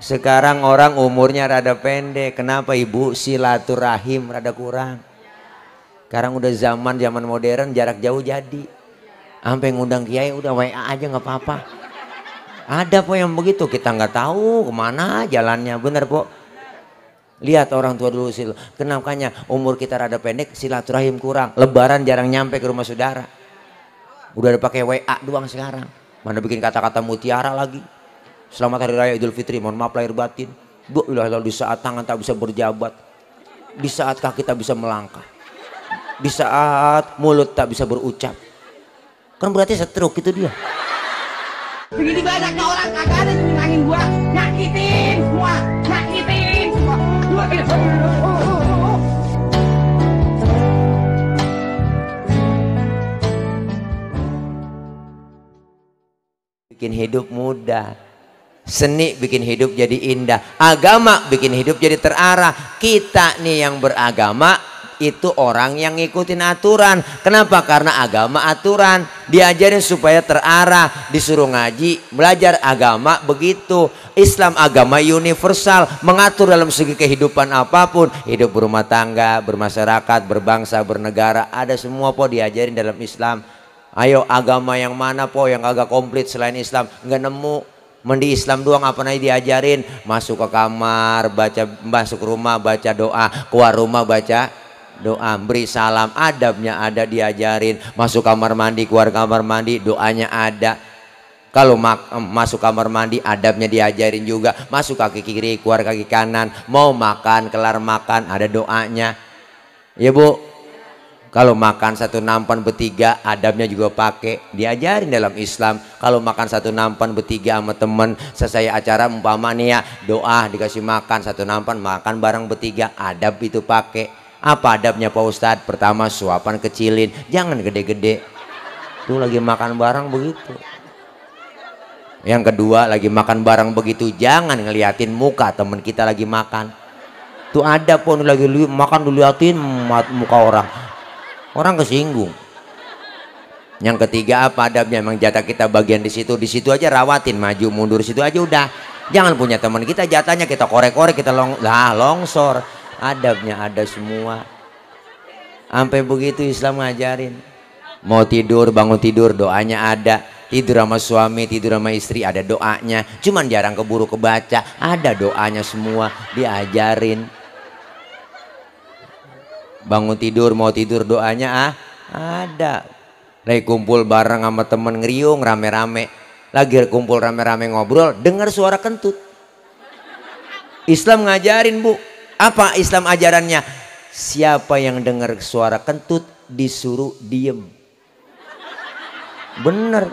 Sekarang orang umurnya rada pendek. Kenapa ibu? Silaturahim rada kurang. Sekarang udah zaman modern, jarak jauh jadi. Sampai ngundang kiai udah WA aja nggak apa-apa. Ada po yang begitu, kita nggak tahu kemana jalannya, bener po. Lihat orang tua dulu sih, kenapanya umur kita rada pendek, silaturahim kurang. Lebaran jarang nyampe ke rumah saudara. Udah ada pakai WA doang sekarang. Mana bikin kata-kata mutiara lagi. Selamat Hari Raya Idul Fitri, mohon maaf lahir batin. Bu, di saat tangan tak bisa berjabat, di saat kaki tak bisa melangkah, di saat mulut tak bisa berucap. Kan berarti stroke itu dia. Begini banyaknya orang kagak ada yang nyenangin gua, nyakitin semua. Bikin hidup mudah, seni bikin hidup jadi indah, agama bikin hidup jadi terarah. Kita nih yang beragama itu orang yang ngikutin aturan. Kenapa? Karena agama aturan, diajarin supaya terarah, disuruh ngaji, belajar agama begitu. Islam agama universal, mengatur dalam segi kehidupan apapun, hidup berumah tangga, bermasyarakat, berbangsa, bernegara, ada semua po diajarin dalam Islam. Ayo agama yang mana po yang agak komplit selain Islam? Nggak nemu. Mendi Islam doang apa nih diajarin? Masuk ke kamar baca, masuk rumah baca doa, keluar rumah baca doa, beri salam, adabnya ada diajarin. Masuk kamar mandi, keluar kamar mandi, doanya ada. Kalau masuk kamar mandi adabnya diajarin juga. Masuk kaki kiri, keluar kaki kanan. Mau makan, kelar makan ada doanya. Ya bu, kalau makan satu nampan bertiga adabnya juga pakai, diajarin dalam Islam. Kalau makan satu nampan bertiga sama temen, selesai acara umpama nih ya, doa dikasih makan satu nampan, makan bareng bertiga, adab itu pakai. Apa adabnya Pak Ustadz? Pertama suapan kecilin, jangan gede-gede. Tuh lagi makan bareng begitu. Yang kedua lagi makan bareng begitu, jangan ngeliatin muka temen kita lagi makan. Tuh ada pun lagi makan diliatin muka orang, orang kesinggung. Yang ketiga apa adabnya? Emang jatah kita bagian di situ aja rawatin, maju mundur situ aja udah. Jangan punya teman kita jatahnya kita korek-korek, kita longsor. Adabnya ada semua. Sampai begitu Islam ngajarin. Mau tidur, bangun tidur, doanya ada. Tidur sama suami, tidur sama istri, ada doanya. Cuman jarang keburu kebaca, ada doanya semua diajarin. Bangun tidur, mau tidur, doanya ada. Lagi kumpul bareng sama temen ngeriung rame-rame, lagi kumpul rame-rame ngobrol, dengar suara kentut. Islam ngajarin bu, apa Islam ajarannya? Siapa yang dengar suara kentut disuruh diem. Bener.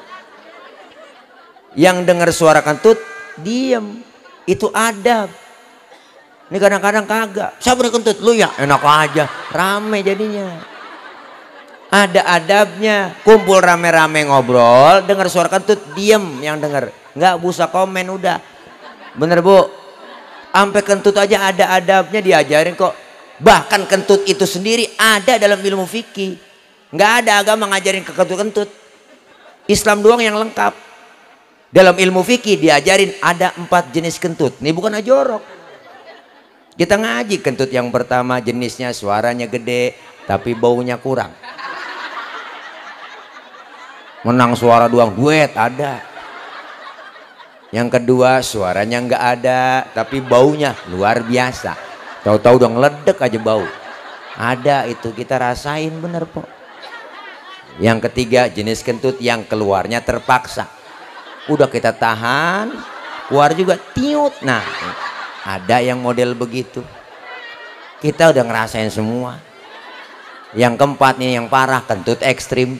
Yang dengar suara kentut diem, itu adab. Ini kadang-kadang kagak. Siapa yang kentut? Lu ya, enak aja, rame jadinya. Ada adabnya. Kumpul rame-rame ngobrol, dengar suara kentut diem yang dengar, nggak usah komen udah. Bener bu? Sampai kentut aja ada adabnya diajarin kok. Bahkan kentut itu sendiri ada dalam ilmu fikih. Nggak ada agama ngajarin ke kentut-kentut. Islam doang yang lengkap. Dalam ilmu fikih diajarin ada 4 jenis kentut. Ini bukan ajorok. Kita ngaji kentut yang pertama jenisnya suaranya gede tapi baunya kurang. Menang suara doang, duet ada. Yang kedua suaranya nggak ada tapi baunya luar biasa. Tahu-tahu udah ngeledek aja bau. Ada itu, kita rasain bener kok. Yang ketiga jenis kentut yang keluarnya terpaksa. Udah kita tahan, keluar juga tiut. Nah, ada yang model begitu. Kita udah ngerasain semua. Yang keempat nih yang parah, kentut ekstrim.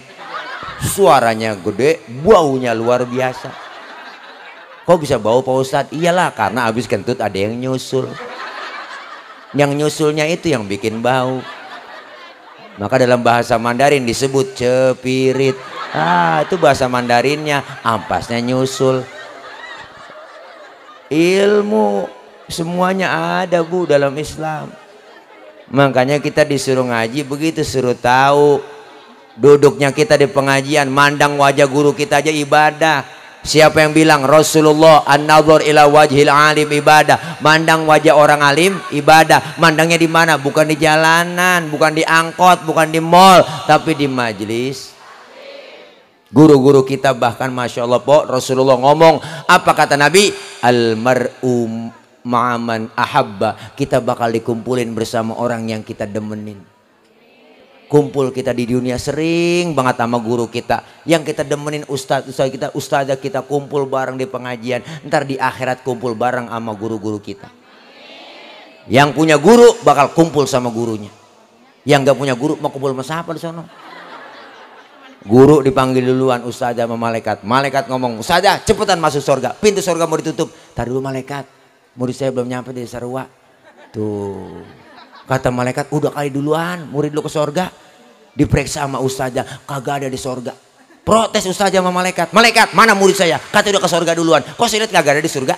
Suaranya gede, baunya luar biasa. Kok bisa bau Pak Ustadz? Iyalah karena habis kentut ada yang nyusul. Yang nyusulnya itu yang bikin bau. Maka dalam bahasa Mandarin disebut cepirit. Itu bahasa Mandarinnya, ampasnya nyusul. Ilmu semuanya ada bu dalam Islam. Makanya kita disuruh ngaji begitu, suruh tahu. Duduknya kita di pengajian, mandang wajah guru kita aja ibadah. Siapa yang bilang Rasulullah an-nadhar ila wajhil alim ibadah, mandang wajah orang alim ibadah. Mandangnya di mana? Bukan di jalanan, bukan di angkot, bukan di mall, tapi di majelis. Guru-guru kita bahkan masya Allah po, Rasulullah ngomong apa kata Nabi? Al-mar'u ma'aman ahabba, kita bakal dikumpulin bersama orang yang kita demenin. Kumpul kita di dunia sering banget sama guru kita yang kita demenin, ustadzah kita kumpul bareng di pengajian. Ntar di akhirat kumpul bareng sama guru-guru kita. Yang punya guru bakal kumpul sama gurunya. Yang gak punya guru mau kumpul sama siapa di sana? Guru dipanggil duluan ustadzah sama malaikat. Malaikat ngomong, ustadzah cepetan masuk surga, pintu surga mau ditutup. Tar dulu malaikat, murid saya belum nyampe di sarwa. Tuh kata malaikat, udah kali duluan murid lu ke surga. Diperiksa sama ustazah, kagak ada di surga. Protes ustazah sama malaikat, malaikat mana murid saya? Kata udah ke surga duluan, kok saya lihat kagak ada di surga?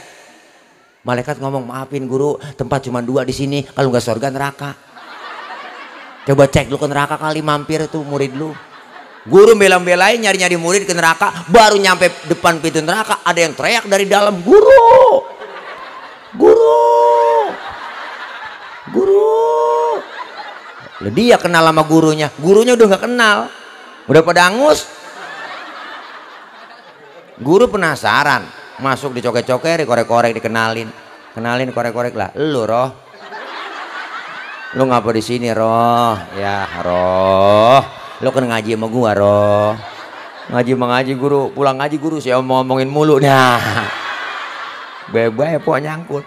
Malaikat ngomong, maafin guru, tempat cuma 2 di sini, kalau nggak surga neraka. Coba cek lu ke neraka kali, mampir tuh murid lu. Guru bela-belain nyari-nyari murid ke neraka, baru nyampe depan pintu neraka ada yang teriak dari dalam, guru, guru, guru. Dia kenal sama gurunya udah nggak kenal, udah pada angus. Guru penasaran, masuk dicoket-coket, dikorek-korek, dikenalin, korek-korek lah. Lu Roh, lu ngapa di sini Roh? Ya Roh, lu kan ngaji sama gua Roh. Ngaji guru, pulang ngaji guru saya ngomongin mulu. Nah, bebek pok nyangkut.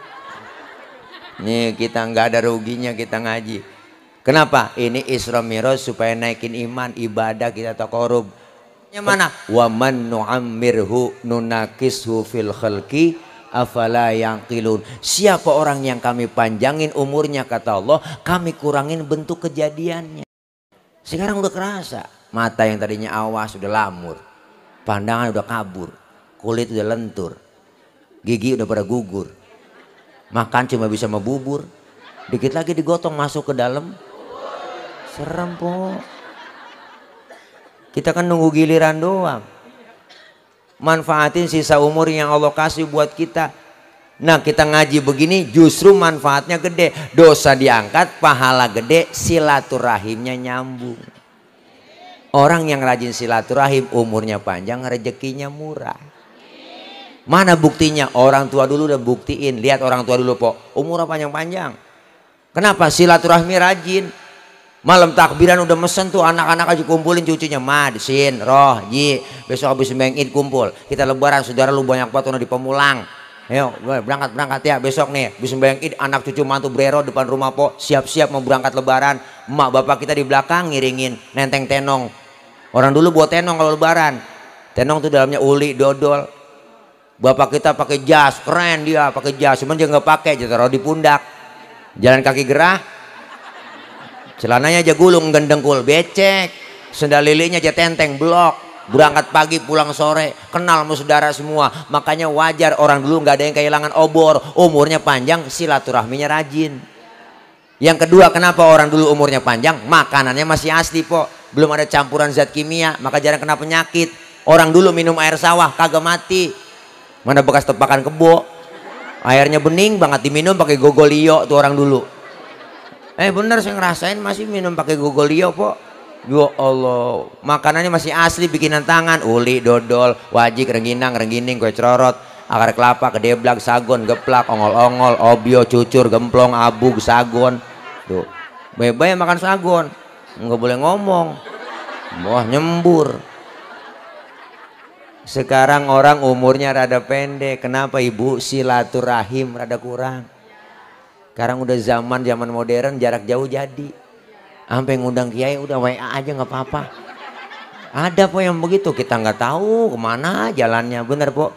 Nih kita nggak ada ruginya kita ngaji. Kenapa? Ini Isra Mi'raj supaya naikin iman, ibadah kita takorub. Yang mana? Wa man nu'ammirhu nunakishu fil khalqi afala yaqilun. Siapa orang yang kami panjangin umurnya kata Allah, kami kurangin bentuk kejadiannya. Sekarang udah kerasa, mata yang tadinya awas sudah lamur, pandangan udah kabur, kulit udah lentur, gigi udah pada gugur, makan cuma bisa sama bubur, dikit lagi digotong masuk ke dalam. Serem po. Kita kan nunggu giliran doang. Manfaatin sisa umur yang Allah kasih buat kita. Nah kita ngaji begini justru manfaatnya gede. Dosa diangkat, pahala gede, silaturahimnya nyambung. Orang yang rajin silaturahim umurnya panjang, rezekinya murah. Mana buktinya? Orang tua dulu udah buktiin. Lihat orang tua dulu po, umurnya panjang-panjang. Kenapa? Silaturahmi rajin. Malam takbiran udah mesen tuh anak-anak aja kumpulin cucunya. Mad, Sin, Roh, Ji, besok habis sembahyang Id kumpul. Kita lebaran, saudara lu banyak banget udah di Pemulang. Ayo berangkat ya besok nih. Habis sembahyang Id anak cucu mantu brero depan rumah po, siap-siap mau berangkat lebaran. Emak bapak kita di belakang ngiringin nenteng tenong. Orang dulu buat tenong kalau lebaran. Tenong tuh dalamnya uli, dodol. Bapak kita pakai jas, keren dia pakai jas, cuman dia nggak pakai, dia taruh di pundak. Jalan kaki gerah. Celananya aja gulung gendengkul becek, sendal lilinya aja tenteng blok, berangkat pagi pulang sore, kenal sama saudara semua. Makanya wajar orang dulu nggak ada yang kehilangan obor, umurnya panjang, silaturahminya rajin. Yang kedua, kenapa orang dulu umurnya panjang? Makanannya masih asli po, belum ada campuran zat kimia, maka jarang kena penyakit. Orang dulu minum air sawah kagak mati, mana bekas tepakan kebo, airnya bening banget, diminum pakai gogolio tuh orang dulu. Bener saya ngerasain masih minum pakai gogolio po. Ya Allah, makanannya masih asli bikinan tangan, uli, dodol, wajik, renggining, kue cerorot, akar kelapa, kedeblak, sagon, geplak, ongol-ongol, obio, cucur, gemplong, abug, sagon. Tuh, bebek makan sagon, nggak boleh ngomong, wah nyembur. Sekarang orang umurnya rada pendek, kenapa ibu? Silaturahim rada kurang. Sekarang udah zaman modern, jarak jauh jadi. Sampai ngundang kiai udah WA aja nggak apa-apa. Ada po yang begitu, kita nggak tahu kemana jalannya, bener po.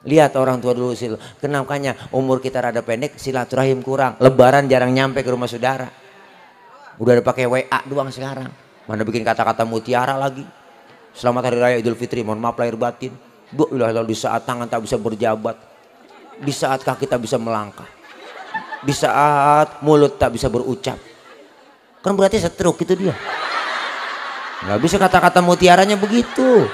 Lihat orang tua dulu sih, kenapanya umur kita rada pendek, silaturahim kurang. Lebaran jarang nyampe ke rumah saudara. Udah ada pakai WA doang sekarang. Mana bikin kata-kata mutiara lagi. Selamat Hari Raya Idul Fitri, mohon maaf lahir batin. Di saat tangan tak bisa berjabat, di saat kaki tak bisa melangkah, di saat mulut tak bisa berucap, kan berarti stroke itu dia. Nggak bisa kata-kata mutiaranya begitu.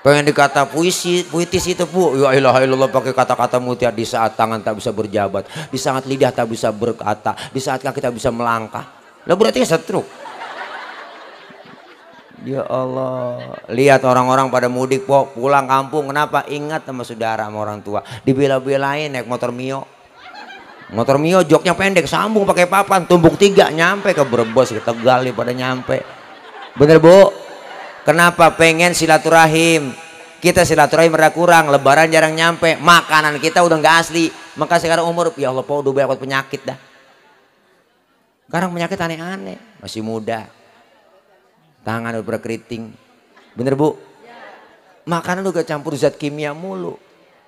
Pengen dikata puitis itu Bu, ya ilaha illallah pakai kata-kata mutia. Di saat tangan tak bisa berjabat, di saat lidah tak bisa berkata, di saat kaki tak bisa melangkah. Lah berarti stroke. Ya Allah, lihat orang-orang pada mudik Po, pulang kampung, kenapa? Ingat sama saudara sama orang tua, dibela-belain naik motor Mio. Motor Mio joknya pendek, sambung pakai papan, tumbuk 3 nyampe ke Brebes, ke Tegal nih pada nyampe. Bener Bu? Kenapa? Pengen silaturahim. Kita silaturahim rada kurang, lebaran jarang nyampe, makanan kita udah nggak asli. Maka sekarang umur, ya Allah Po, udah banyak penyakit dah. Sekarang penyakit aneh-aneh, masih muda. Tangan udah berkeriting. Bener Bu? Makanan udah campur zat kimia mulu.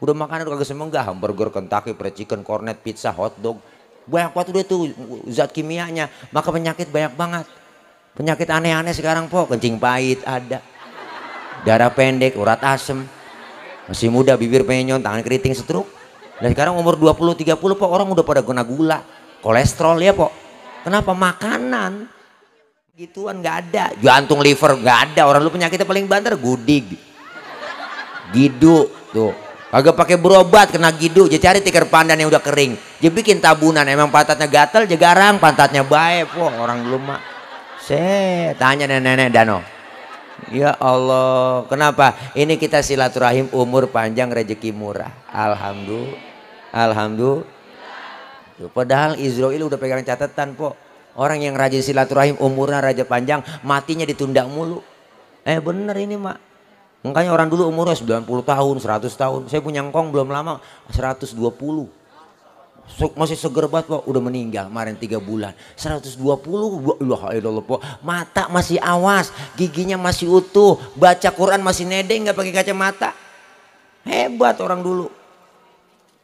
Udah makanan udah kagak semenggah, hamburger, Kentucky, fried chicken, cornet, pizza, hotdog. Banyak banget udah tuh zat kimianya. Maka penyakit banyak banget. Penyakit aneh-aneh sekarang Po, kencing pahit ada. Darah pendek, urat asem. Masih muda, bibir penyon, tangan keriting, stroke. Dan sekarang umur 20-30 Po, orang udah pada kena gula, kolesterol ya Po. Kenapa? Makanan. Gituan nggak ada. Jantung, liver nggak ada. Orang lu penyakitnya paling banter gudig. Gidu tuh. Kagak pakai berobat kena gidu, dia cari tikar pandan yang udah kering, dia bikin tabunan. Emang pantatnya gatel, dia garang, pantatnya baik. Wah orang dulu mah, tanya nenek-nenek Dano. Ya Allah, kenapa? Ini kita silaturahim, umur panjang, rezeki murah. Alhamdulillah, alhamdulillah. Padahal Israel udah pegang catatan Po. Orang yang rajin silaturahim, umurnya raja panjang, matinya ditunda mulu. Bener ini mak. Makanya orang dulu umurnya 90 tahun, 100 tahun. Saya punya engkong belum lama 120. Masih seger banget Po, udah meninggal kemarin 3 bulan. 120, Allah Po. Mata masih awas, giginya masih utuh, baca Quran masih nedeng, nggak pakai kacamata. Hebat orang dulu.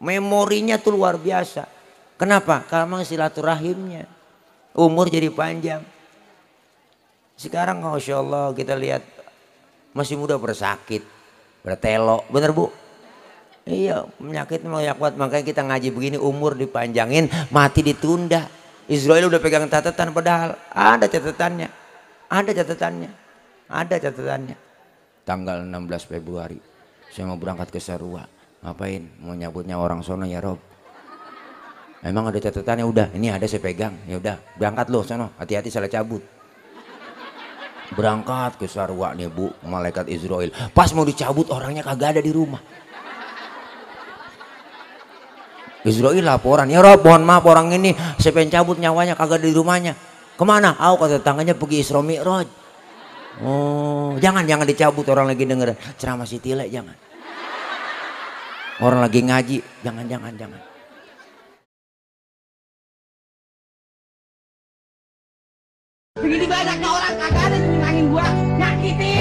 Memorinya tuh luar biasa. Kenapa? Karena silaturahimnya. Umur jadi panjang. Sekarang Masya Allah kita lihat masih muda bersakit, bertelo, bener Bu? Iya, penyakit banyak banget. Makanya kita ngaji begini, umur dipanjangin, mati ditunda. Israel udah pegang catatan, padahal ada catatannya, ada catatannya, ada catatannya. Tanggal 16 Februari, saya mau berangkat ke Sarua. Ngapain? Mau nyabutnya orang sono ya Rob. Emang ada catatannya? Udah, ini ada saya pegang. Ya udah, berangkat loh sono, hati-hati salah cabut. Berangkat ke Sarwa nih Bu, malaikat Israel. Pas mau dicabut orangnya kagak ada di rumah. Israel laporan, ya Rob mohon maaf orang ini saya pengen cabut nyawanya kagak ada di rumahnya. Kemana? Kata tangannya pergi Isra Mi'raj. Oh jangan dicabut, orang lagi denger ceramah si Tile, jangan. Orang lagi ngaji, jangan. Begini banyaknya orang kagak ada yang nyenangin gua, nyakitin.